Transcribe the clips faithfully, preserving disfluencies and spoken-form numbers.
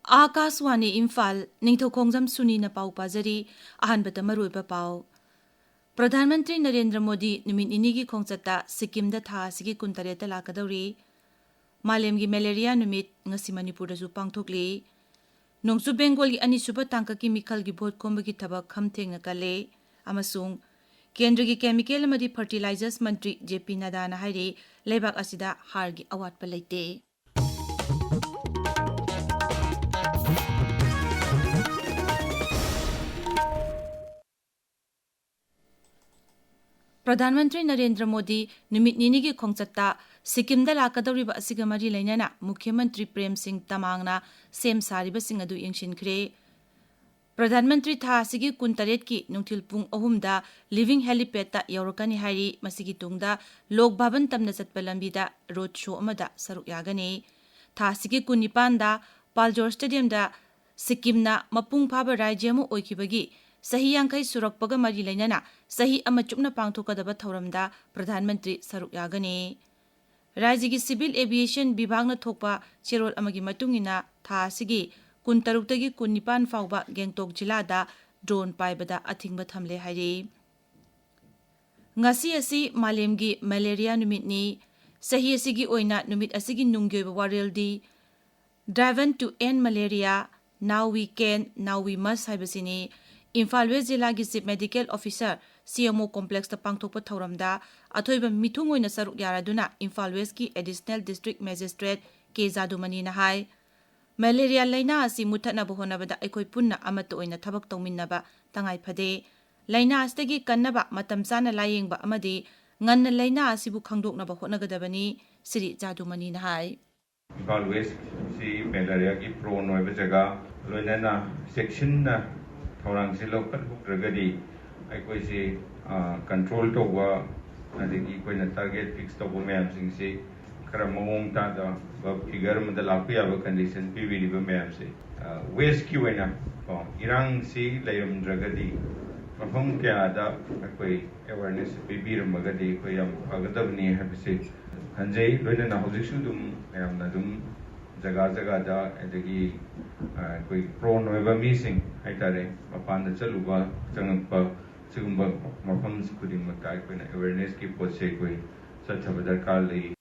ꯑꯥꯀꯥꯁꯋꯥꯅꯤ ꯏꯝꯐꯥꯜ, ꯅꯤꯡꯊꯧꯈꯣꯡꯖꯝ ꯁꯨꯅꯤꯅ ꯄꯥꯎ ꯄꯥꯖꯔꯤ꯫ ꯑꯍꯥꯟꯕꯗ ꯃꯔꯨꯑꯣꯏꯕ ꯄꯥꯎ꯫ ꯄ꯭ꯔꯙꯥꯟ ꯃꯟꯇ꯭ꯔꯤ ꯅꯔꯦꯟꯗ꯭ꯔ ꯃꯣꯗꯤ ꯅꯨꯃꯤꯠ ꯅꯤꯅꯤꯒꯤ ꯈꯣꯡꯆꯠꯇ ꯁꯤꯛꯀꯤꯝꯗ ꯊꯥ ꯑꯁꯤꯒꯤ ꯀꯨꯟꯇꯔꯦꯠꯇ ꯂꯥꯛꯀꯗꯧꯔꯤ꯫ ꯃꯥꯂꯦꯝꯒꯤ ꯃꯦꯂꯦꯔꯤꯌꯥ ꯅꯨꯃꯤꯠ ꯉꯁꯤ ꯃꯅꯤꯄꯨꯔꯗꯁꯨ ꯄꯥꯡꯊꯣꯛꯂꯤ꯫ ꯅꯣꯡꯆꯨꯞ ꯕꯦꯡꯒꯣꯜꯒꯤ ꯑꯅꯤꯁꯨꯕ ꯇꯥꯡꯀꯛꯀꯤ ꯃꯤꯈꯜꯒꯤ ꯚꯣꯠ ꯈꯣꯝꯕꯒꯤ ꯊꯕꯛ ꯈꯝ ꯊꯦꯡꯅ ꯀꯜꯂꯦ ꯑꯃꯁꯨꯡ ꯀꯦꯟꯗ꯭ꯔꯒꯤ ꯀꯦꯃꯤꯀꯦꯜ ꯑꯃꯗꯤ ꯐꯔꯇꯤꯂꯥꯏꯖꯔꯁ ꯃꯟꯇ꯭ꯔꯤ ꯖꯦ ꯄꯤ ꯅꯗꯥꯅ ꯍꯥꯏꯔꯤ, ꯂꯩꯕꯥꯛ ꯑꯁꯤꯗ ꯍꯥꯔꯒꯤ ꯑꯋꯥꯠꯄ ꯂꯩꯇꯦ꯫ ꯄ꯭ꯔꯙꯥꯟ ꯃꯟꯇ꯭ꯔꯤ ꯅꯔꯦꯟꯗ꯭ꯔ ꯃꯣꯗꯤ ꯅꯨꯃꯤꯠ ꯅꯤꯅꯤꯒꯤ ꯈꯣꯡꯆꯠꯇ ꯁꯤꯛꯀꯤꯝꯗ ꯂꯥꯛꯀꯗꯧꯔꯤꯕ ꯑꯁꯤꯒ ꯃꯔꯤ ꯂꯩꯅꯅ ꯃꯨꯈ꯭ꯌ ꯃꯟꯇ꯭ꯔꯤ ꯄ꯭ꯔꯦꯝ ꯁꯤꯡ ꯇꯃꯥꯡꯅ ꯁꯦꯝ ꯁꯥꯔꯤꯕꯁꯤꯡ ꯑꯗꯨ ꯌꯦꯡꯁꯤꯟꯈ꯭ꯔꯦ꯫ ꯄ꯭ꯔꯙꯥꯟ ꯃꯟꯇ꯭ꯔꯤ ꯊꯥ ꯑꯁꯤꯒꯤ ꯀꯨꯟꯇꯔꯦꯠꯀꯤ ꯅꯨꯡꯊꯤꯜ ꯄꯨꯡ ꯑꯍꯨꯝꯗ ꯂꯤꯚꯤꯡ ꯍꯦꯂꯤꯄꯦꯗꯇ ꯌꯧꯔꯛꯀꯅꯤ ꯍꯥꯏꯔꯤ꯫ ꯃꯁꯤꯒꯤ ꯇꯨꯡꯗ ꯂꯣꯛ ꯚꯕꯟ ꯇꯝꯅ ꯆꯠꯄ ꯂꯝꯕꯤꯗ ꯔꯣꯗ ꯁꯣ ꯑꯃꯗ ꯁꯔꯨꯛ ꯌꯥꯒꯅꯤ꯫ ꯊꯥ ꯑꯁꯤꯒꯤ ꯀꯨꯟꯅꯤꯄꯥꯟꯗ ꯄꯥꯜꯖꯣꯔ ꯁ꯭ꯇꯦꯗꯤꯌꯝꯗ ꯁꯤꯛꯀꯤꯝꯅ ꯃꯄꯨꯡ ꯐꯥꯕ ꯔꯥꯖ꯭ꯌ ꯑꯃ ꯑꯣꯏꯈꯤꯕꯒꯤ ꯆꯍꯤ ꯌꯥꯡꯈꯩ ꯁꯨꯔꯛꯄꯒ ꯃꯔꯤ ꯂꯩꯅꯅ ꯆꯍꯤ ꯑꯃ ꯆꯨꯞꯅ ꯄꯥꯡꯊꯣꯛꯀꯗꯕ ꯊꯧꯔꯝꯗ ꯄ꯭ꯔꯙꯥꯟ ꯃꯟꯇ꯭ꯔꯤ ꯁꯔꯨꯛ ꯌꯥꯒꯅꯤ꯫ ꯔꯥꯖ꯭ꯌꯒꯤ ꯁꯤꯚꯤꯜ ꯑꯦꯚꯤꯌꯦꯁꯟ ꯕꯤꯚꯥꯒꯅ ꯊꯣꯛꯄ ꯆꯦꯔꯣꯜ ꯑꯃꯒꯤ ꯃꯇꯨꯡ ꯏꯟꯅ ꯊꯥ ꯑꯁꯤꯒꯤ ꯀꯨꯟꯇꯔꯨꯛꯇꯒꯤ ꯀꯨꯟꯅꯤꯄꯥꯟ ꯐꯥꯎꯕ ꯒꯦꯡꯇꯣꯛ ꯖꯤꯂꯥꯗ ꯗ꯭ꯔꯣꯟ ꯄꯥꯏꯕꯗ ꯑꯊꯤꯡꯕ ꯊꯝꯂꯦ ꯍꯥꯏꯔꯤ꯫ ꯉꯁꯤ ꯑꯁꯤ ꯃꯥꯂꯦꯝꯒꯤ ꯃꯦꯂꯦꯔꯤꯌꯥ ꯅꯨꯃꯤꯠꯅꯤ꯫ ꯆꯍꯤ ꯑꯁꯤꯒꯤ ꯑꯣꯏꯅ ꯅꯨꯃꯤꯠ ꯑꯁꯤꯒꯤ ꯅꯨꯡꯒꯤ ꯑꯣꯏꯕ ꯋꯥꯔꯦꯜꯗꯤ Driven to End Malaria, Now We Can, Now We Must ꯍꯥꯏꯕꯁꯤꯅꯤ꯫ ꯏꯝꯐꯥꯜ ꯋꯦꯁ ꯖꯤꯂꯥꯒꯤ ꯆꯤꯐ ꯃꯦꯗꯤꯀꯦꯜ ꯑꯣꯐꯤꯁꯥꯔ, ꯁꯤ ꯑꯦꯝ ꯑꯣ ꯀꯣꯝꯄ꯭ꯂꯦꯛꯁꯇ ꯄꯥꯡꯊꯣꯛꯄ ꯊꯧꯔꯝꯗ ꯑꯊꯣꯏꯕ ꯃꯤꯊꯨꯡ ꯑꯣꯏꯅ ꯁꯔꯨꯛ ꯌꯥꯔꯗꯨꯅ ꯏꯝꯐꯥꯜ ꯋꯦꯁꯀꯤ ꯑꯦꯗꯤꯁꯅꯦꯜ ꯗꯤꯁꯇ꯭ꯔꯤꯛ ꯃꯦꯖꯤꯁꯇ꯭ꯔꯦꯠ ꯀꯦ ꯖꯥꯗꯨꯃꯅꯤꯅ ꯍꯥꯏ, ꯃꯦꯂꯦꯔꯤꯌꯥ ꯂꯥꯏꯅꯥ ꯑꯁꯤ ꯃꯨꯠꯊꯠꯅꯕ ꯍꯣꯠꯅꯕꯗ ꯑꯩꯈꯣꯏ ꯄꯨꯟꯅ ꯑꯃꯠꯇ ꯑꯣꯏꯅ ꯊꯕꯛ ꯇꯧꯃꯤꯟꯅꯕ ꯇꯉꯥꯏ ꯐꯗꯦ꯫ ꯂꯥꯏꯅꯥ ꯑꯁꯤꯗꯒꯤ ꯀꯟꯅꯕ ꯃꯇꯝ ꯆꯥꯅ ꯂꯥꯌꯦꯡꯕ ꯑꯃꯗꯤ ꯉꯟꯅ ꯂꯥꯏꯅꯥ ꯑꯁꯤꯕꯨ ꯈꯪꯗꯣꯛꯅꯕ ꯍꯣꯠꯅꯒꯗꯕꯅꯤ, ꯁ꯭ꯔꯤ ꯖꯥꯗꯨꯃꯅꯤꯅ ꯍꯥꯏ꯫ ꯏꯝꯐꯥꯜ ꯋꯦꯁꯁꯤ ꯃꯦꯂꯦꯔꯤꯌꯥꯒꯤ ꯄ꯭ꯔꯣꯟ ꯑꯣꯏꯕ ꯖꯒꯥ, ꯂꯣꯏꯅꯅ ꯆꯦꯛꯁꯤꯟꯅ ꯊꯧꯔꯥꯡꯁꯤ ꯂꯧꯈꯠꯍꯧꯗ꯭ꯔꯒꯗꯤ ꯑꯩꯈꯣꯏꯁꯤ, ꯑ, ꯀꯟꯇ꯭ꯔꯣꯜ ꯇꯧꯕ, ꯑꯗꯒꯤ ꯑꯩꯈꯣꯏꯅ ꯇꯥꯔꯒꯦꯠ ꯐꯤꯛꯁ ꯇꯧꯕ ꯃꯌꯥꯝꯁꯤꯡꯁꯤ ꯈꯔ ꯃꯑꯣꯡ ꯇꯥꯗꯕ ꯐꯤꯒꯔ ꯑꯃꯗ ꯂꯥꯛꯄ ꯌꯥꯕ ꯀꯟꯗꯤꯁꯟ ꯄꯤꯕꯤꯔꯤꯕ ꯃꯌꯥꯝꯁꯦ, ꯑ, ꯋꯦꯁꯀꯤ ꯑꯣꯏꯅ ꯀꯣ, ꯏꯔꯥꯡꯁꯤ ꯂꯩꯔꯝꯗ꯭ꯔꯒꯗꯤ ꯃꯐꯝ ꯀꯌꯥꯗ ꯑꯩꯈꯣꯏ ꯑꯦꯋꯥꯔꯅꯦꯁ ꯄꯤꯕꯤꯔꯝꯃꯒꯗꯤ ꯑꯩꯈꯣꯏ ꯌꯥꯝ ꯐꯒꯗꯕꯅꯤ ꯍꯥꯏꯕꯁꯤ ꯈꯟꯖꯩ꯫ ꯂꯣꯏꯅꯅ ꯍꯧꯖꯤꯛꯁꯨ ꯑꯗꯨꯝ ꯃꯌꯥꯝꯅ ꯑꯗꯨꯝ ꯖꯒꯥ ꯖꯒꯥꯗ, ꯑꯗꯒꯤ ꯑ, ꯑꯩꯈꯣꯏ ꯄ꯭ꯔꯣꯟ ꯑꯣꯏꯕ ꯃꯤꯁꯤꯡ ꯍꯥꯏꯇꯥꯔꯦ, ꯃꯄꯥꯟꯗ ꯆꯠꯂꯨꯕ, ꯆꯪꯉꯛꯄ, ꯁꯤꯒꯨꯝꯕ ꯃꯐꯝ ꯈꯨꯗꯤꯡꯃꯛꯇ ꯑꯩꯈꯣꯏꯅ ꯑꯦꯋꯦꯔꯅꯦꯁꯀꯤ ꯄꯣꯠꯁꯦ ꯑꯩꯈꯣꯏ ꯆꯠꯊꯕ ꯗꯔꯀꯥꯔ ꯂꯩ꯫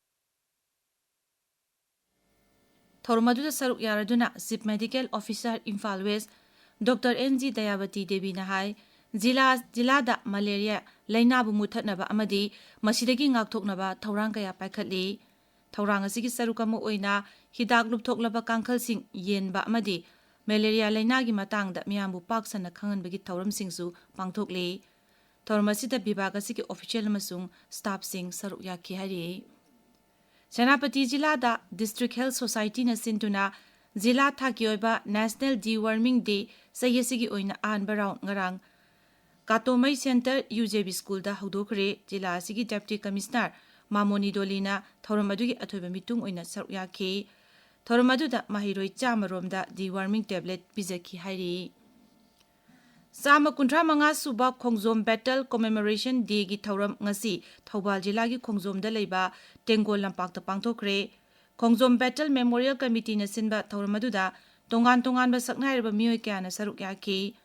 ꯊꯧꯔꯝ ꯑꯗꯨꯗ ꯁꯔꯨꯛ ꯌꯥꯔꯗꯨꯅ Chief Medical Officer, Imphal West, Doctor N G ꯗꯌꯥꯕꯇꯤ ꯗꯦꯕꯤꯅ ꯍꯥꯏ, ꯖꯤꯂꯥ ꯖꯤꯂꯥꯗ ꯃꯂꯦꯔꯤꯌꯥ ꯂꯩꯅꯥꯕꯨ ꯃꯨꯠꯊꯠꯅꯕ ꯑꯃꯗꯤ ꯃꯁꯤꯗꯒꯤ ꯉꯥꯛꯊꯣꯛꯅꯕ ꯊꯧꯔꯥꯡ ꯀꯌꯥ ꯄꯥꯏꯈꯠꯂꯤ꯫ ꯊꯧꯔꯥꯡ ꯑꯁꯤꯒꯤ ꯁꯔꯨꯛ ꯑꯃ ꯑꯣꯏꯅ ꯍꯤꯗꯥꯛ ꯂꯨꯞꯊꯣꯛꯂꯕ ꯀꯥꯡꯈꯜꯁꯤꯡ ꯌꯦꯟꯕ ꯑꯃꯗꯤ ꯃꯦꯂꯦꯔꯤꯌꯥ ꯂꯩꯅꯥꯒꯤ ꯃꯇꯥꯡꯗ ꯃꯤꯌꯥꯝꯕꯨ ꯄꯥꯛ ꯁꯟꯅ ꯈꯪꯍꯟꯕꯒꯤ ꯊꯧꯔꯝꯁꯤꯡꯁꯨ ꯄꯥꯡꯊꯣꯛꯂꯤ꯫ ꯊꯧꯔꯝ ꯑꯁꯤꯗ ꯕꯤꯚꯥꯒ ꯑꯁꯤꯒꯤ ꯑꯣꯐꯤꯁꯤꯌꯦꯜ ꯑꯃꯁꯨꯡ ꯁ꯭ꯇꯥꯐꯁꯤꯡ ꯁꯔꯨꯛ ꯌꯥꯈꯤ ꯍꯥꯏꯔꯤ꯫ ꯁꯦꯅꯥꯄꯇꯤ ꯖꯤꯂꯥꯗ District Health Societyꯅ ꯁꯤꯟꯗꯨꯅ ꯖꯤꯂꯥ ꯊꯥꯛꯀꯤ ꯑꯣꯏꯕ National Deworming Day ꯆꯍꯤ ꯑꯁꯤꯒꯤ ꯑꯣꯏꯅ ꯑꯍꯥꯟꯕ ꯔꯥꯎꯟ ꯉꯔꯥꯡ ꯀꯥꯇꯣꯃꯩ ꯁꯦꯟꯇꯔ ꯌꯨ ꯖꯦ ꯕꯤ ꯁ꯭ꯀꯨꯜꯗ ꯍꯧꯗꯣꯛꯈ꯭ꯔꯦ꯫ ꯖꯤꯂꯥ ꯑꯁꯤꯒꯤ ꯗꯦꯄ꯭ꯌꯨꯇꯤ ꯀꯃꯤꯁꯅꯔ ꯃꯥꯃꯣꯅꯤ ꯗꯣꯂꯤꯅ ꯊꯧꯔꯝ ꯑꯗꯨꯒꯤ ꯑꯊꯣꯏꯕ ꯃꯤꯇꯨꯡ ꯑꯣꯏꯅ ꯁꯔꯨꯛ ꯌꯥꯈꯤ꯫ ꯊꯧꯔꯝ ꯑꯗꯨꯗ ꯃꯍꯩꯔꯣꯏ ꯆꯥꯝꯃ ꯔꯣꯝꯗ ꯗꯤꯋꯥꯔꯃꯤꯡ ꯇꯦꯕ꯭ꯂꯦꯠ ꯄꯤꯖꯈꯤ ꯍꯥꯏꯔꯤ꯫ ꯆꯥꯝꯃ ꯀꯨꯟꯊ꯭ꯔꯥ ꯃꯉꯥ ꯁꯨꯕ ꯈꯣꯡꯖꯣꯝ ꯕꯦꯇꯜ ꯀꯣꯃꯦꯃꯣꯔꯦꯁꯟ ꯗꯦꯒꯤ ꯊꯧꯔꯝ ꯉꯁꯤ ꯊꯧꯕꯥꯜ ꯖꯤꯂꯥꯒꯤ ꯈꯣꯡꯖꯣꯝꯗ ꯂꯩꯕ ꯇꯦꯡꯒꯣꯜ ꯂꯝꯄꯥꯛꯇ ꯄꯥꯡꯊꯣꯛꯈ꯭ꯔꯦ꯫ ꯈꯣꯡꯖꯣꯝ ꯕꯦꯇꯜ ꯃꯦꯃꯣꯔꯤꯌꯦꯜ ꯀꯃꯤꯇꯤꯅ ꯁꯤꯟꯕ ꯊꯧꯔꯝ ꯑꯗꯨꯗ ꯇꯣꯉꯥꯟ ꯇꯣꯉꯥꯟꯕ ꯁꯛꯅꯥꯏꯔꯕ ꯃꯤꯑꯣꯏ ꯀꯌꯥꯅ ꯁꯔꯨꯛ ꯌꯥꯈꯤ꯫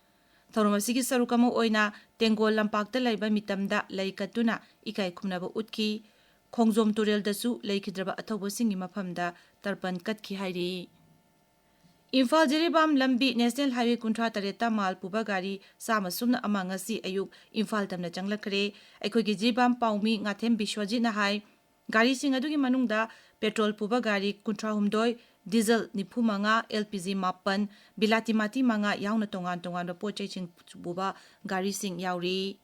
ꯊꯧꯔꯝ ꯑꯁꯤꯒꯤ ꯁꯔꯨꯛ ꯑꯃ ꯑꯣꯏꯅ ꯇꯦꯡꯒꯣꯜ ꯂꯝꯄꯥꯛꯇ ꯂꯩꯕ ꯃꯤꯇꯝꯗ ꯂꯩ ꯀꯠꯇꯨꯅ ꯏꯀꯥꯏ ꯈꯨꯝꯅꯕ ꯎꯠꯈꯤ꯫ ꯈꯣꯡꯖꯣꯝ ꯇꯨꯔꯦꯜꯗꯁꯨ ꯂꯩꯈꯤꯗ꯭ꯔꯕ ꯑꯊꯧꯕꯁꯤꯡꯒꯤ ꯃꯐꯝꯗ ꯇꯔꯄꯟ ꯀꯠꯈꯤ ꯍꯥꯏꯔꯤ꯫ ꯏꯝꯐꯥꯜ ꯖꯤꯔꯤꯕꯥꯝ ꯂꯝꯕꯤ ꯅꯦꯁꯅꯦꯜ ꯍꯥꯏꯋꯦ ꯀꯨꯟꯊ꯭ꯔꯥ ꯇꯔꯦꯠꯇ ꯃꯥꯜ ꯄꯨꯕ ꯒꯥꯔꯤ ꯆꯥꯝꯃ ꯁꯨꯞꯅ ꯑꯃ ꯉꯁꯤ ꯑꯌꯨꯛ ꯏꯝꯐꯥꯜ ꯇꯝꯅ ꯆꯪꯂꯛꯈ꯭ꯔꯦ꯫ ꯑꯩꯈꯣꯏꯒꯤ ꯖꯤꯔꯤꯕꯥꯝ ꯄꯥꯎꯃꯤ ꯉꯥꯊꯦꯝ ꯕꯤꯁ꯭ꯋꯖꯤꯠꯅ ꯍꯥꯏ, ꯒꯥꯔꯤꯁꯤꯡ ꯑꯗꯨꯒꯤ ꯃꯅꯨꯡꯗ ꯄꯦꯇ꯭ꯔꯣꯜ ꯄꯨꯕ ꯒꯥꯔꯤ ꯀꯨꯟꯊ꯭ꯔꯥ ꯍꯨꯝꯗꯣꯏ, ꯗꯤꯖꯜ ꯅꯤꯐꯨ ꯃꯉꯥ, ꯑꯦꯜ ꯄꯤ ꯖꯤ ꯃꯥꯄꯟ, ꯕꯤꯂꯥꯇꯤ ꯃꯥꯇꯤ ꯃꯉꯥ ꯌꯥꯎꯅ ꯇꯣꯉꯥꯟ ꯇꯣꯉꯥꯟꯕ ꯄꯣꯠ ꯆꯩꯁꯤꯡ ꯄꯨꯕ ꯒꯥꯔꯤꯁꯤꯡ ꯌꯥꯎꯔꯤ꯫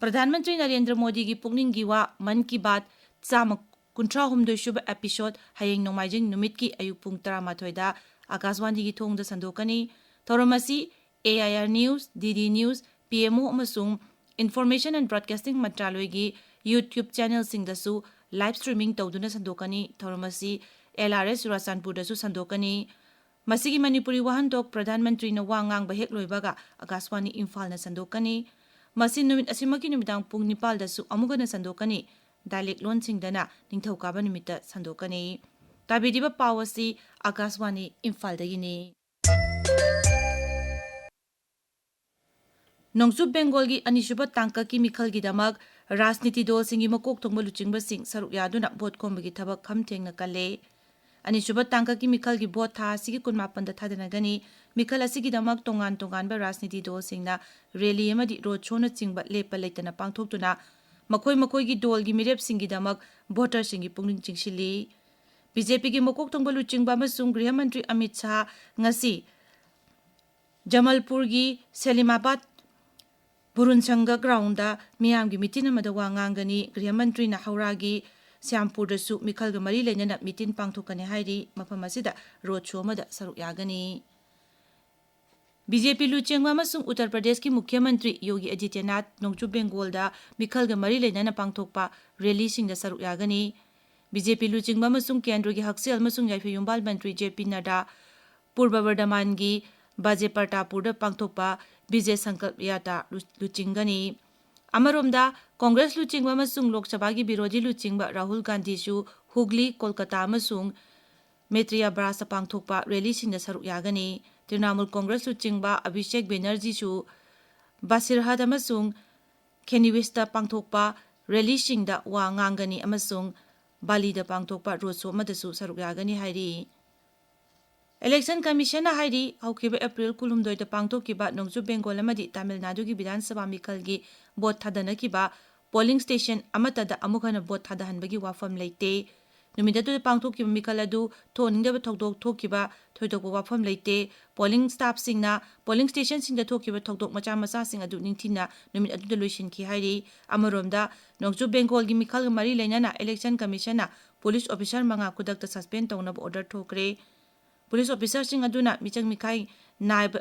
ꯄ꯭ꯔꯙꯥꯟ ꯃꯟꯇ꯭ꯔꯤ ꯅꯔꯦꯟꯗ꯭ꯔ ꯃꯣꯗꯤꯒꯤ ꯄꯨꯛꯅꯤꯡꯒꯤ ꯋꯥ ꯃꯟ ꯀꯤ ꯕꯥꯠ ꯆꯥꯝꯃ ꯀꯨꯟꯊ꯭ꯔꯥ ꯍꯨꯝꯗꯣꯏ ꯁꯨꯕ ꯑꯦꯄꯤꯁꯣꯗ ꯍꯌꯦꯡ ꯅꯣꯡꯃꯥꯏꯖꯤꯡ ꯅꯨꯃꯤꯠꯀꯤ ꯑꯌꯨꯛ ꯄꯨꯡ ꯇꯔꯥꯃꯥꯊꯣꯏꯗ ꯑꯀꯥꯁꯋꯥꯅꯤꯒꯤ ꯊꯣꯡꯗ ꯁꯟꯗꯣꯛꯀꯅꯤ꯫ ꯊꯧꯔꯝ ꯑꯁꯤ A I R news, D D news, P M O ꯑꯃꯁꯨꯡ Information and Broadcasting ꯃꯟꯇ꯭ꯔꯥꯂꯣꯏꯒꯤ YouTube ꯆꯦꯅꯦꯜꯁꯤꯡꯗꯁꯨ ꯂꯥꯏꯚ ꯁ꯭ꯇ꯭ꯔꯤꯃꯤꯡ ꯇꯧꯗꯨꯅ ꯁꯟꯗꯣꯛꯀꯅꯤ꯫ ꯊꯧꯔꯝ ꯑꯁꯤ ꯑꯦꯜ ꯑꯥꯔ ꯑꯦꯁ ꯆꯨꯔꯥꯆꯥꯟꯄꯨꯔꯗꯁꯨ ꯁꯟꯗꯣꯛꯀꯅꯤ꯫ ꯃꯁꯤꯒꯤ ꯃꯅꯤꯄꯨꯔꯤ ꯋꯥꯍꯟꯊꯣꯛ ꯄ꯭ꯔꯙꯥꯟ ꯃꯟꯇ꯭ꯔꯤꯅ ꯋꯥ ꯉꯥꯡꯕ ꯍꯦꯛ ꯂꯣꯏꯕꯒ ꯑꯀꯥꯁꯋꯥꯅꯤ ꯏꯝꯐꯥꯜꯅ ꯁꯟꯗꯣꯛꯀꯅꯤ꯫ ꯃꯁꯤ ꯅꯨꯃꯤꯠ ꯑꯁꯤꯃꯛꯀꯤ ꯅꯨꯃꯤꯗꯥꯡ ꯄꯨꯡ ꯅꯤꯄꯥꯜꯗꯁꯨ ꯑꯃꯨꯛ ꯍꯟꯅ ꯁꯟꯗꯣꯛꯀꯅꯤ꯫ ꯗꯥꯏꯂꯦꯛ ꯂꯣꯟꯁꯤꯡꯗꯅ ꯅꯤꯡꯊꯧꯀꯥꯕ ꯅꯨꯃꯤꯠꯇ ꯁꯟꯗꯣꯛꯀꯅꯤ꯫ ꯇꯥꯕꯤꯔꯤꯕ ꯄꯥꯎ ꯑꯁꯤ ꯑꯥꯀꯥꯁꯕꯥꯅꯤ ꯏꯝꯐꯥꯜꯗꯒꯤꯅꯤ꯫ ꯅꯣꯡꯆꯨꯞ ꯕꯦꯡꯒꯣꯜꯒꯤ ꯑꯅꯤꯁꯨꯕ ꯇꯥꯡꯀꯛꯀꯤ ꯃꯤꯈꯜꯒꯤꯗꯃꯛ ꯔꯥꯖꯅꯤꯇꯤ ꯗꯣꯜꯁꯤꯡꯒꯤ ꯃꯀꯣꯛ ꯊꯣꯡꯕ ꯂꯨꯆꯤꯡꯕꯁꯤꯡ ꯁꯔꯨꯛ ꯌꯥꯗꯨꯅ ꯚꯣꯠ ꯈꯣꯝꯕꯒꯤ ꯊꯕꯛ ꯈꯝ ꯊꯦꯡꯅ ꯀꯜꯂꯦ꯫ ꯑꯅꯤꯁꯨꯕ ꯇꯥꯡꯀꯛꯀꯤ ꯃꯤꯈꯜꯒꯤ ꯚꯣꯠ ꯊꯥ ꯑꯁꯤꯒꯤ ꯀꯨꯟꯃꯥꯄꯟꯗ ꯊꯥꯗꯅꯒꯅꯤ꯫ ꯃꯤꯈꯜ ꯑꯁꯤꯒꯤꯗꯃꯛ ꯇꯣꯉꯥꯟ ꯇꯣꯉꯥꯟꯕ ꯔꯥꯖꯅꯤꯇꯤ ꯗꯣꯜꯁꯤꯡꯅ ꯔꯦꯂꯤ ꯑꯃꯗꯤ ꯔꯣꯗ ꯁꯣꯅꯆꯤꯡꯕ ꯂꯦꯞꯄ ꯂꯩꯇꯅ ꯄꯥꯡꯊꯣꯛꯇꯨꯅ ꯃꯈꯣꯏ ꯃꯈꯣꯏꯒꯤ ꯗꯣꯜꯒꯤ ꯃꯤꯔꯦꯞꯁꯤꯡꯒꯤꯗꯃꯛ ꯚꯣꯇꯔꯁꯤꯡꯒꯤ ꯄꯨꯛꯅꯤꯡ ꯆꯤꯡꯁꯤꯜꯂꯤ꯫ ꯕꯤ ꯖꯦ ꯄꯤꯒꯤ ꯃꯀꯣꯛ ꯊꯣꯡꯕ ꯂꯨꯆꯤꯡꯕ ꯑꯃꯁꯨꯡ ꯒ꯭ꯔꯤꯍ ꯃꯟꯇ꯭ꯔꯤ ꯑꯃꯤꯠ ꯁꯥꯍ ꯉꯁꯤ ꯖꯃꯜꯄꯨꯔꯒꯤ ꯁꯦꯂꯤꯃꯥꯕꯥꯗ ꯕꯨꯔꯨꯟ ꯁꯪꯘ ꯒ꯭ꯔꯥꯎꯟꯗ ꯃꯤꯌꯥꯝꯒꯤ ꯃꯤꯇꯤꯟ ꯑꯃꯗ ꯋꯥ ꯉꯥꯡꯒꯅꯤ꯫ ꯒ꯭ꯔꯤꯍ ꯃꯟꯇ꯭ꯔꯤꯅ ꯍꯧꯔꯥꯒꯤ ꯁ꯭ꯌꯥꯝꯄꯨꯔꯗꯁꯨ ꯃꯤꯈꯜꯒ ꯃꯔꯤ ꯂꯩꯅꯅ ꯃꯤꯇꯤꯟ ꯄꯥꯡꯊꯣꯛꯀꯅꯤ ꯍꯥꯏꯔꯤ꯫ ꯃꯐꯝ ꯑꯁꯤꯗ ꯔꯣꯗ ꯁꯣ ꯑꯃꯗ ꯁꯔꯨꯛ ꯌꯥꯒꯅꯤ꯫ ꯕꯤ ꯖꯦ ꯄꯤ ꯂꯨꯆꯤꯡꯕ ꯑꯃꯁꯨꯡ ꯎꯠꯇꯔ ꯄ꯭ꯔꯗꯦꯁꯀꯤ ꯃꯨꯈ꯭ꯌ ꯃꯟꯇ꯭ꯔꯤ ꯌꯣꯒꯤ ꯑꯗꯤꯇ꯭ꯌꯅꯥꯊ ꯅꯣꯡꯆꯨꯞ ꯕꯦꯡꯒꯣꯜꯗ ꯃꯤꯈꯜꯒ ꯃꯔꯤ ꯂꯩꯅꯅ ꯄꯥꯡꯊꯣꯛꯄ ꯔꯦꯂꯤꯁꯤꯡꯗ ꯁꯔꯨꯛ ꯌꯥꯒꯅꯤ꯫ ꯕꯤ ꯖꯦ ꯄꯤ ꯂꯨꯆꯤꯡꯕ ꯑꯃꯁꯨꯡ ꯀꯦꯟꯗ꯭ꯔꯒꯤ ꯍꯛꯁꯦꯜ ꯑꯃꯁꯨꯡ ꯌꯥꯏꯐ ꯌꯨꯝꯕꯥꯜ ꯃꯟꯇ꯭ꯔꯤ ꯖꯦ ꯄꯤ ꯅꯗ꯭ꯗꯥ ꯄꯨꯔꯕ ꯕꯔꯙꯃꯥꯟꯒꯤ ꯕꯥꯖꯦ ꯄ꯭ꯔꯇꯥꯞꯄꯨꯔꯗ ꯄꯥꯡꯊꯣꯛꯄ ꯕꯤꯖꯦ ꯁꯪꯀꯜꯞ ꯌꯥꯇ꯭ꯔꯥ ꯂꯨ-, ꯂꯨꯆꯤꯡꯒꯅꯤ꯫ ꯑꯃꯔꯣꯝꯗ, ꯀꯣꯡꯒ꯭ꯔꯦꯁ ꯂꯨꯆꯤꯡꯕ ꯑꯃꯁꯨꯡ ꯂꯣꯛ ꯁꯚꯥꯒꯤ ꯕꯤꯔꯣꯙꯤ ꯂꯨꯆꯤꯡꯕ ꯔꯥꯍꯨꯜ ꯒꯥꯟꯙꯤꯁꯨ ꯍꯨꯒꯂꯤ, ꯀꯣꯜꯀꯇꯥ ꯑꯃꯁꯨꯡ ꯃꯦꯇ꯭ꯔꯤꯌꯥꯕ꯭ꯔꯥꯖꯇ ꯄꯥꯡꯊꯣꯛꯄ ꯔꯦꯂꯤꯁꯤꯡꯗ ꯁꯔꯨꯛ ꯌꯥꯒꯅꯤ꯫ ꯇ꯭ꯔꯤꯅꯥꯃꯨꯜ ꯀꯣꯡꯒ꯭ꯔꯦꯁ ꯂꯨꯆꯤꯡꯕ ꯑꯚꯤꯁꯦꯛ ꯕꯦꯅꯔꯖꯤꯁꯨ ꯕꯥꯁꯤꯔꯍꯥꯠ ꯑꯃꯁꯨꯡ ꯈꯦꯅꯤꯋꯤꯁꯇ ꯄꯥꯡꯊꯣꯛꯄ ꯔꯦꯂꯤꯁꯤꯡꯗ ꯋꯥ ꯉꯥꯡꯒꯅꯤ ꯑꯃꯁꯨꯡ ꯕꯥꯂꯤꯗ ꯄꯥꯡꯊꯣꯛꯄ ꯔꯣꯗ ꯁꯣ ꯑꯃꯗꯁꯨ ꯁꯔꯨꯛ ꯌꯥꯒꯅꯤ ꯍꯥꯏꯔꯤ꯫ ꯏꯂꯦꯛꯁꯟ ꯀꯃꯤꯁꯟꯅ ꯍꯥꯏꯔꯤ, ꯍꯧꯈꯤꯕ ꯑꯦꯄ꯭ꯔꯤꯜ ꯀꯨꯟꯍꯨꯝꯗꯣꯏꯗ ꯄꯥꯡꯊꯣꯛꯈꯤꯕ ꯅꯣꯡꯆꯨꯞ ꯕꯦꯡꯒꯣꯜ ꯑꯃꯗꯤ ꯇꯥꯃꯤꯜ ꯅꯥꯗꯨꯒꯤ ꯕꯤꯙꯥꯟ ꯁꯚꯥ ꯃꯤꯈꯜꯒꯤ ꯚꯣꯠ ꯊꯥꯗꯅꯈꯤꯕ ꯄꯣꯂꯤꯡ ꯁ꯭ꯇꯦꯁꯟ ꯑꯃꯠꯇꯗ ꯑꯃꯨꯛ ꯍꯟꯅ ꯚꯣꯠ ꯊꯥꯗꯍꯟꯕꯒꯤ ꯋꯥꯐꯝ ꯂꯩꯇꯦ꯫ ꯅꯨꯃꯤꯠ ꯑꯗꯨꯗ ꯄꯥꯡꯊꯣꯛꯈꯤꯕ ꯃꯤꯈꯜ ꯑꯗꯨ ꯊꯣꯛꯍꯟꯅꯤꯡꯗꯕ ꯊꯧꯗꯣꯛ ꯊꯣꯛꯈꯤꯕ ꯊꯣꯏꯗꯣꯛꯄ ꯋꯥꯐꯝ ꯂꯩꯇꯦ꯫ ꯄꯣꯂꯤꯡ ꯁ꯭ꯇꯥꯐꯁꯤꯡꯅ ꯄꯣꯂꯤꯡ ꯁ꯭ꯇꯦꯁꯟꯁꯤꯡꯗ ꯊꯣꯛꯈꯤꯕ ꯊꯧꯗꯣꯛ ꯃꯆꯥ ꯃꯆꯥꯁꯤꯡ ꯑꯗꯨ ꯅꯤꯡꯊꯤꯅ ꯅꯨꯃꯤꯠ ꯑꯗꯨꯗ ꯂꯣꯏꯁꯤꯟꯈꯤ ꯍꯥꯏꯔꯤ꯫ ꯑꯃꯔꯣꯝꯗ, ꯅꯣꯡꯆꯨꯞ ꯕꯦꯡꯒꯣꯜꯒꯤ ꯃꯤꯈꯜꯒ ꯃꯔꯤ ꯂꯩꯅꯅ ꯏꯂꯦꯛꯁꯟ ꯀꯃꯤꯁꯟꯅ ꯄꯨꯂꯤꯁ ꯑꯣꯐꯤꯁꯥꯔ ꯃꯉꯥ ꯈꯨꯗꯛꯇ ꯁꯁꯄꯦꯟ ꯇꯧꯅꯕ ꯑꯣꯔꯗꯔ ꯊꯣꯛꯈ꯭ꯔꯦ꯫ ꯄꯨꯂꯤꯁ ꯑꯣꯐꯤꯁꯥꯔꯁꯤꯡ ꯑꯗꯨꯅ ꯃꯤꯆꯪ ꯃꯤꯈꯥꯏ ꯅꯥꯏꯕ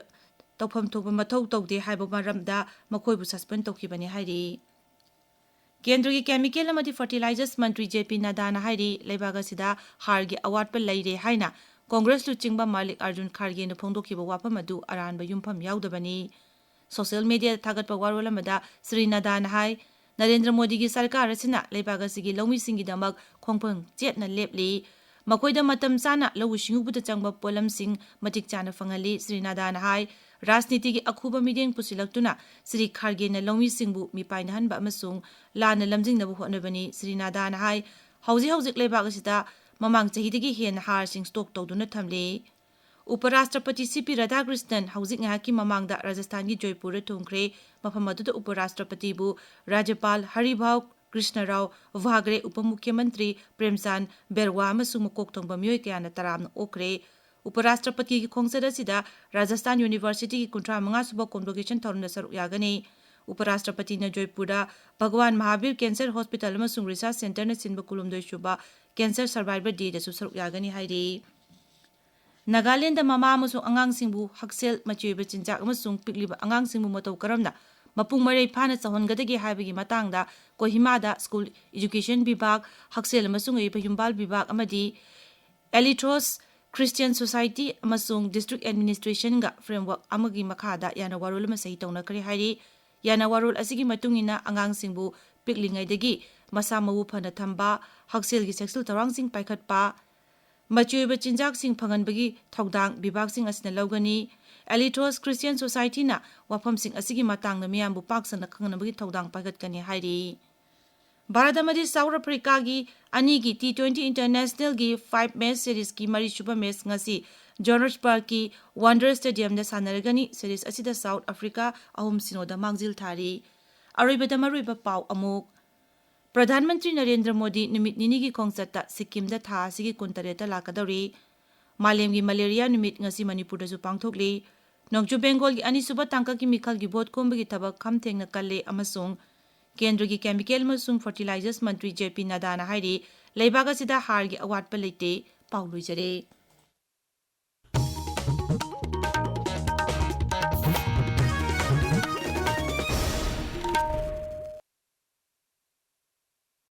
ꯇꯧꯐꯝ ꯊꯣꯛꯄ ꯃꯊꯧ ꯇꯧꯗꯦ ꯍꯥꯏꯕ ꯃꯔꯝꯗ ꯃꯈꯣꯏꯕꯨ ꯁꯁꯄꯦꯟ ꯇꯧꯈꯤꯕꯅꯤ ꯍꯥꯏꯔꯤ꯫ ꯀꯦꯟꯗ꯭ꯔꯒꯤ ꯀꯦꯃꯤꯀꯦꯜ ꯑꯃꯗꯤ ꯐꯔꯇꯤꯂꯥꯏꯖꯔꯁ ꯃꯟꯇ꯭ꯔꯤ ꯖꯦ ꯄꯤ ꯅꯗꯥꯅ ꯍꯥꯏꯔꯤ, ꯂꯩꯕꯥꯛ ꯑꯁꯤꯗ ꯍꯥꯔꯒꯤ ꯑꯋꯥꯠꯄ ꯂꯩꯔꯦ ꯍꯥꯏꯅ ꯀꯣꯡꯒ꯭ꯔꯦꯁ ꯂꯨꯆꯤꯡꯕ ꯃꯥꯂꯤꯛ ꯑꯥꯔꯖꯨꯟ ꯈꯥꯔꯒꯦꯅ ꯐꯣꯡꯗꯣꯛꯈꯤꯕ ꯋꯥꯐꯝ ꯑꯗꯨ ꯑꯔꯥꯟꯕ ꯌꯨꯝꯐꯝ ꯌꯥꯎꯗꯕꯅꯤ꯫ ꯁꯣꯁꯤꯌꯦꯜ ꯃꯤꯗꯤꯌꯥꯗ ꯊꯥꯒꯠꯄ ꯋꯥꯔꯣꯜ ꯑꯃꯗ ꯁ꯭ꯔꯤ ꯅꯗꯥꯅ ꯍꯥꯏ, ꯅꯔꯦꯟꯗ꯭ꯔ ꯃꯣꯗꯤꯒꯤ ꯁꯔꯀꯥꯔ ꯑꯁꯤꯅ ꯂꯩꯕꯥꯛ ꯑꯁꯤꯒꯤ ꯂꯧꯃꯤꯁꯤꯡꯒꯤꯗꯃꯛ ꯈꯣꯡꯐꯝ ꯆꯦꯠꯅ ꯂꯦꯞꯂꯤ꯫ ꯃꯈꯣꯏꯗ ꯃꯇꯝ ꯆꯥꯅ ꯂꯧꯎ ꯁꯤꯡꯎꯕꯗ ꯆꯪꯕ ꯄꯣꯠꯂꯝꯁꯤꯡ ꯃꯇꯤꯛ ꯆꯥꯅ ꯐꯪꯍꯜꯂꯤ꯫ ꯁ꯭ꯔꯤ ꯅꯥꯗꯥꯅ ꯍꯥꯏ, ꯔꯥꯖꯅꯤꯇꯤꯒꯤ ꯑꯈꯨꯕ ꯃꯤꯠꯌꯦꯡ ꯄꯨꯁꯤꯜꯂꯛꯇꯨꯅ ꯁ꯭ꯔꯤ ꯈꯥꯔꯒꯦꯅ ꯂꯧꯃꯤꯁꯤꯡꯕꯨ ꯃꯤꯄꯥꯏꯅꯍꯟꯕ ꯑꯃꯁꯨꯡ ꯂꯥꯟꯅ ꯂꯝꯖꯤꯡꯅꯕ ꯍꯣꯠꯅꯕꯅꯤ꯫ ꯁ꯭ꯔꯤ ꯅꯥꯗꯥꯅ ꯍꯥꯏ, ꯍꯧꯖꯤꯛ ꯍꯧꯖꯤꯛ ꯂꯩꯕꯥꯛ ꯑꯁꯤꯗ ꯃꯃꯥꯡ ꯆꯍꯤꯗꯒꯤ ꯍꯦꯟꯅ ꯍꯥꯔꯁꯤꯡ ꯁ꯭ꯇꯣꯛ ꯇꯧꯗꯨꯅ ꯊꯝꯂꯤ꯫ ꯎꯄꯔꯥꯁꯇ꯭ꯔꯄꯇꯤ ꯁꯤ ꯄꯤ ꯔꯥꯙꯥꯀ꯭ꯔꯤꯁꯅꯟ ꯍꯧꯖꯤꯛ ꯉꯥꯏꯍꯥꯛꯀꯤ ꯃꯃꯥꯡꯗ ꯔꯥꯖꯁꯊꯥꯟꯒꯤ ꯖꯣꯏꯄꯨꯔꯗ ꯊꯨꯡꯈ꯭ꯔꯦ꯫ ꯃꯐꯝ ꯑꯗꯨꯗ ꯎꯄꯔꯥꯁꯇ꯭ꯔꯄꯇꯤꯕꯨ ꯔꯥꯖ꯭ꯌꯄꯥꯜ ꯍꯔꯤꯚꯥꯎ ꯀ꯭ꯔꯤꯁꯅꯔꯥꯎ ꯚꯥꯒ꯭ꯔꯦ, ꯎꯄ ꯃꯨꯈ꯭ꯌꯃꯟꯇ꯭ꯔꯤ ꯄ꯭ꯔꯦꯝꯆꯥꯟ ꯕꯦꯔꯋꯥ ꯑꯃꯁꯨꯡ ꯃꯀꯣꯛ ꯊꯣꯡꯕ ꯃꯤꯑꯣꯏ ꯀꯌꯥꯅ ꯇꯔꯥꯝꯅ ꯑꯣꯛꯈ꯭ꯔꯦ꯫ ꯎꯄꯔꯥꯁꯇ꯭ꯔꯄꯇꯤꯒꯤ ꯈꯣꯡꯆꯠ ꯑꯁꯤꯗ ꯔꯥꯖꯁꯊꯥꯟ ꯌꯨꯅꯤꯚꯔꯁꯤꯇꯤꯒꯤ ꯀꯨꯟꯊ꯭ꯔꯥ ꯃꯉꯥ ꯁꯨꯕ ꯀꯣꯟꯚꯣꯀꯦꯁꯟ ꯊꯧꯔꯝꯗ ꯁꯔꯨꯛ ꯌꯥꯒꯅꯤ꯫ ꯎꯄꯔꯥꯁꯇ꯭ꯔꯄꯇꯤꯅ ꯖꯣꯏꯄꯨꯔꯗ ꯚꯒꯋꯥꯟ ꯃꯍꯥꯕꯤꯔ ꯀꯦꯟꯁꯔ ꯍꯣꯁꯄꯤꯇꯥꯜ ꯑꯃꯁꯨꯡ ꯔꯤꯁꯔꯆ ꯁꯦꯟꯇꯔꯅ ꯁꯤꯟꯕ ꯀꯨꯟꯍꯨꯝꯗꯣꯏ ꯁꯨꯕ ꯀꯦꯟꯁꯔ ꯁꯔꯚꯥꯏꯚꯔ ꯗꯦꯗꯁꯨ ꯁꯔꯨꯛ ꯌꯥꯒꯅꯤ ꯍꯥꯏꯔꯤ꯫ ꯅꯥꯒꯥꯂꯦꯟꯗ ꯃꯃꯥ ꯑꯃꯁꯨꯡ ꯑꯉꯥꯡꯁꯤꯡꯕꯨ ꯍꯛꯁꯦꯜ, ꯃꯆꯤ ꯑꯣꯏꯕ ꯆꯤꯟꯖꯥꯛ ꯑꯃꯁꯨꯡ ꯄꯤꯛꯂꯤꯕ ꯑꯉꯥꯡꯁꯤꯡꯕꯨ ꯃꯇꯧ ꯀꯔꯝꯅ ꯃꯄꯨꯡ ꯃꯔꯩ ꯐꯥꯅ ꯆꯥꯎꯍꯟꯒꯗꯒꯦ ꯍꯥꯏꯕꯒꯤ ꯃꯇꯥꯡꯗ ꯀꯣꯍꯤꯃꯥꯗ ꯁ꯭ꯀꯨꯜ ꯑꯦꯖꯨꯀꯦꯁꯟ ꯕꯤꯚꯥꯒ, ꯍꯛꯁꯦꯜ ꯑꯃꯁꯨꯡ ꯑꯣꯏꯕ ꯌꯨꯝꯕꯥꯜ ꯕꯤꯚꯥꯒ ꯑꯃꯗꯤ ꯑꯦꯂꯤꯊ꯭ꯔꯣꯁ ꯈ꯭ꯔꯤꯁꯇꯤꯌꯟ ꯁꯣꯁꯥꯏꯇꯤ ꯑꯃꯁꯨꯡ ꯗꯤꯁꯇ꯭ꯔꯤꯛ ꯑꯦꯗꯃꯤꯅꯤꯁꯇ꯭ꯔꯦꯁꯟꯒ ꯐ꯭ꯔꯦꯝꯋꯥꯔꯛ ꯑꯃꯒꯤ ꯃꯈꯥꯗ ꯌꯥꯅꯋꯥꯔꯣꯜ ꯑꯃ ꯁꯍꯤ ꯇꯧꯅꯈ꯭ꯔꯦ ꯍꯥꯏꯔꯤ꯫ ꯌꯥꯅꯋꯥꯔꯣꯜ ꯑꯁꯤꯒꯤ ꯃꯇꯨꯡ ꯏꯟꯅ ꯑꯉꯥꯡꯁꯤꯡꯕꯨ ꯄꯤꯛꯂꯤꯉꯩꯗꯒꯤ ꯃꯁꯥ ꯃꯎ ꯐꯅ ꯊꯝꯕ, ꯍꯛꯁꯦꯜꯒꯤ ꯆꯦꯛꯁꯤꯜ ꯊꯧꯔꯥꯡꯁꯤꯡ ꯄꯥꯏꯈꯠꯄ, ꯃꯆꯤ ꯑꯣꯏꯕ ꯆꯤꯟꯖꯥꯛꯁꯤꯡ ꯐꯪꯍꯟꯕꯒꯤ ꯊꯧꯗꯥꯡ ꯕꯤꯚꯥꯒꯁꯤꯡ ꯑꯁꯤꯅ ꯂꯧꯒꯅꯤ꯫ ꯑꯦꯂꯤꯊ꯭ꯔꯣꯁ ꯈ꯭ꯔꯤꯁꯇꯤꯌꯟ ꯁꯣꯁꯥꯏꯇꯤꯅ ꯋꯥꯐꯝꯁꯤꯡ ꯑꯁꯤꯒꯤ ꯃꯇꯥꯡꯗ ꯃꯤꯌꯥꯝꯕꯨ ꯄꯥꯛ ꯁꯟꯅ ꯈꯪꯍꯟꯕꯒꯤ ꯊꯧꯗꯥꯡ ꯄꯥꯏꯈꯠꯀꯅꯤ ꯍꯥꯏꯔꯤ꯫ ꯚꯥꯔꯠ ꯑꯃꯗꯤ ꯁꯥꯎꯠ ꯑꯐ꯭ꯔꯤꯀꯥꯒꯤ ꯑꯅꯤꯒꯤ ꯇꯤ ꯇ꯭ꯋꯦꯟꯇꯤ ꯏꯟꯇꯔꯅꯦꯁꯅꯦꯜꯒꯤ ꯐꯥꯏꯚ ꯃꯦꯆ ꯁꯤꯔꯤꯖꯀꯤ ꯃꯔꯤꯁꯨꯕ ꯃꯦꯆ ꯉꯁꯤ ꯖꯣꯍꯥꯟꯁꯕꯔꯒꯀꯤ ꯋꯥꯟꯗꯔ ꯁ꯭ꯇꯦꯗꯤꯌꯝꯗ ꯁꯥꯟꯅꯔꯒꯅꯤ꯫ ꯁꯤꯔꯤꯖ ꯑꯁꯤꯗ ꯁꯥꯎꯠ ꯑꯐ꯭ꯔꯤꯀꯥ ꯑꯍꯨꯝ ꯁꯤꯅꯣꯗ ꯃꯥꯡꯖꯤꯜ ꯊꯥꯔꯤ꯫ ꯑꯔꯣꯏꯕꯗ ꯃꯔꯨꯑꯣꯏꯕ ꯄꯥꯎ ꯑꯃꯨꯛ꯫ ꯄ꯭ꯔꯙꯥꯟ ꯃꯟꯇ꯭ꯔꯤ ꯅꯔꯦꯟꯗ꯭ꯔ ꯃꯣꯗꯤ ꯅꯨꯃꯤꯠ ꯅꯤꯅꯤꯒꯤ ꯈꯣꯡꯆꯠꯇ ꯁꯤꯛꯀꯤꯝꯗ ꯊꯥ ꯑꯁꯤꯒꯤ ꯀꯨꯟꯇꯔꯦꯠꯇ ꯂꯥꯛꯀꯗꯧꯔꯤ꯫ ꯃꯥꯂꯦꯝꯒꯤ ꯃꯂꯦꯔꯤꯌꯥ ꯅꯨꯃꯤꯠ ꯉꯁꯤ ꯃꯅꯤꯄꯨꯔꯗꯁꯨ ꯄꯥꯡꯊꯣꯛꯂꯤ꯫ ꯅꯣꯡꯆꯨꯞ ꯕꯦꯡꯒꯣꯜꯒꯤ ꯑꯅꯤꯁꯨꯕ ꯇꯥꯡꯀꯛꯀꯤ ꯃꯤꯈꯜꯒꯤ ꯚꯣꯠ ꯈꯣꯝꯕꯒꯤ ꯊꯕꯛ ꯈꯝ ꯊꯦꯡꯅ ꯀꯜꯂꯦ ꯑꯃꯁꯨꯡ ꯀꯦꯟꯗ꯭ꯔꯒꯤ ꯀꯦꯃꯤꯀꯦꯜ ꯑꯃꯁꯨꯡ ꯐꯔꯇꯤꯂꯥꯏꯖꯔꯁ ꯃꯟꯇ꯭ꯔꯤ ꯖꯦ ꯄꯤ ꯅꯗꯥꯅ ꯍꯥꯏꯔꯤ, ꯂꯩꯕꯥꯛ ꯑꯁꯤꯗ ꯍꯥꯔꯒꯤ ꯑꯋꯥꯠꯄ ꯂꯩꯇꯦ꯫ ꯄꯥꯎ ꯂꯣꯏꯖꯔꯦ꯫